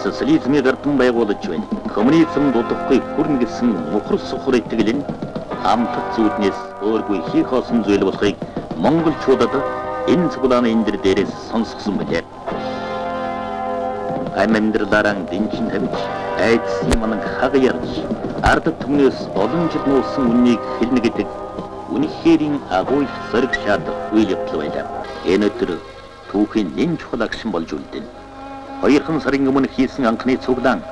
Социализмыг ардан байгуулж байна. Коммунизмд удахгүй хүрнэ гэсэн мухар сухар итгэл нь амтат зүүднээс өөргүй хийх олсон зүйл болохыг монголчуудад энэ цуглааны эндэр дээрээс сонсгосон билээ. Ам амьдралаараа дэнчин тавьж, айдсын манан хага ярьж, ард түмнээс олон жил нуусан үннийг хэлнэ гэдэг үнэхээрийн агуу их зориг шат үйл явдал байлаа. Энэ өдөр түүхийн нэн чухал агшин болж үлдэнэ. 2 сарын өмнө хийсэн анхны цуглаан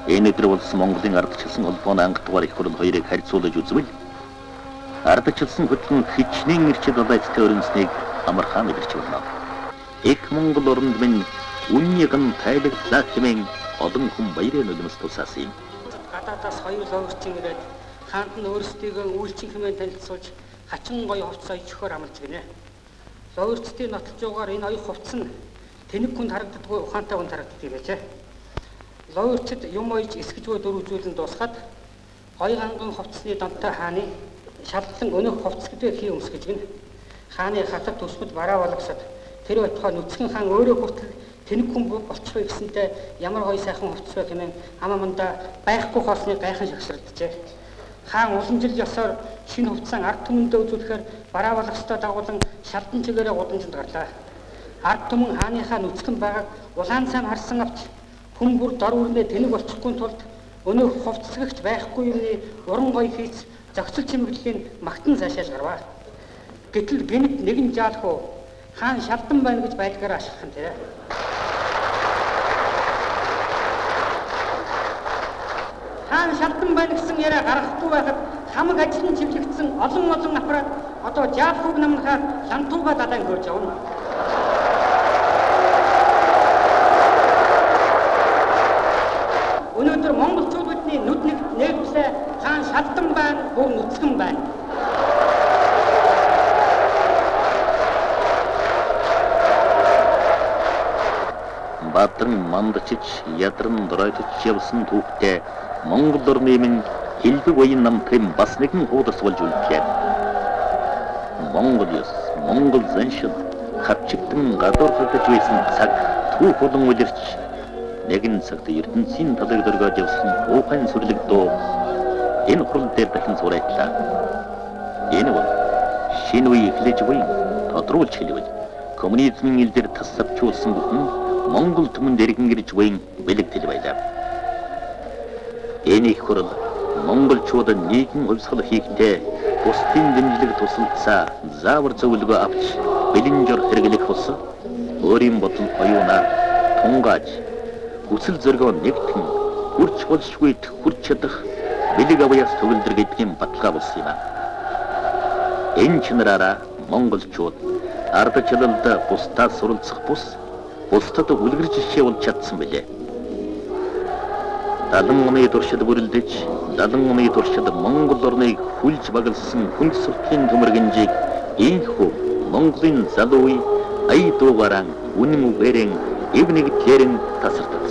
энэ өдөр болсон Монголын ардчилсан холбооны анх дугаар их хурл хоёрыг харьцуулж үзвэл ардчилсан хөдөлгөөн хичнээн эрчид далайцтай өрнөснийг амархан мэдэрч болно. Их Монгол оронд минь үннийг нь тайлагдлаа хэмээн олон хүн баярын нулимс тусаасан юм. Гадаадаас хоёр лоогчин ирээд хаанд нь өөрсдийгөө үйлчин хэмээн танилцуулж хачин гоё хувцас оёжхоор амлаж гинэ. Лоогчдын нотолжуугаар энэ оёх хувцас нь тэнэг хүнд харагддаггүй, ухаантай хүнд харагддаг юм байжээ. Лоогчид юм оёж эсгэж буй дөрөв зүйлэн дуусгаад гоё ганган хувцсны донтой хааны шалтлан өнөөх хувцас гэдэг хий өмсгөж гинэ. Хааны хатад төсмөд бараа болгосод тэр байтугай нүцгэн хаан өөрөө хүртэл тэнэг хүн болчихвээ гэсэнтэй ямар гоё сайхан хувцас вэ хэмээн ам амандаа байхгүй хоосны гайхан шагширджээ. Хаан уламжил ёсоор шинэ хувцсан ард түмэндээ үзүүлэхээр бараа болгостой дагуулan шалдан чигээрээ гудамжинд гарлаа. Ард түмэн хааныхаа нүцгэн байгааг улаан сайн харсан авч хүн бүр дор үрнээ тэнэг болчихгүй тулд өнөөх хувцсгэгч байхгүй юмны уран гоё хийц зохицол чимэглэлийн магтан цаашааж гарваа. Гэтэл гинт нэгэн жаалхуу хаан шалдан байна гэж байлгаар ашиглах нь тэр. Хаан шалдан байна гэсэн яриа гаргахгүй байхад хамаг ажил нь чиглэгдсэн олон олон аппарат одоо жаалхууг намнахаар лантууга далайн хөрж явна. Өнөөдөр монголчууд бидний нүд нэгт нэгтлээ хаан шалдан байна, бүр нүцгэн байна. Бадран мандчиж, ядран доройтож явсан түүхтэй Монгол орны минь хэлбэг уян намтрын бас нэгэн хуудас болж үлдлээ. Монгол ёс, Монгол заншил хавчигдан гадуурхагдаж байсан цаг түүх болон үлэрч нэгэн цагт ертөнцийн талыг дөргөөж явсан ухаан сүрлэг дуу энэ хурал дээр дахин сурайтлаа. Энэ бол шинэ үе эхлэж буй тодруулж хэлбэл коммунизмын ил дээр тас савчуулсан бүхэн Монгол түмэнд эргэн ирж буйн бэлэгдэл байлаа. Энэ их хурал монголчууд нийгэм хувьсгал хийхдээ бусдын дэмжлэг тусалцаа заавар зөвлөгөө авч бэлэн жор хэрэглэх бус өөрийн бодол оюунаар тунгааж хүсэл зоригоо нэгтгэн хүрч болшгүйд хүрч чадах бэлэг авьяас төгөлдөр гэдгийн баталгаа болсон юм. Энэ чанараараа монголчууд ардчилалд бусдаас суралцах бус бусдад үлгэр жишээ болж чадсан билээ. 70 оны туршид бүрэлдэж, 70 оны туршид Монгол орныг хүлж баглсан хүнд сурталын төмөргөнжийг ийхүү Монголын залуу үе ая дуугаран үнэн үгээрэн эв нэгдлээрэн тасардав.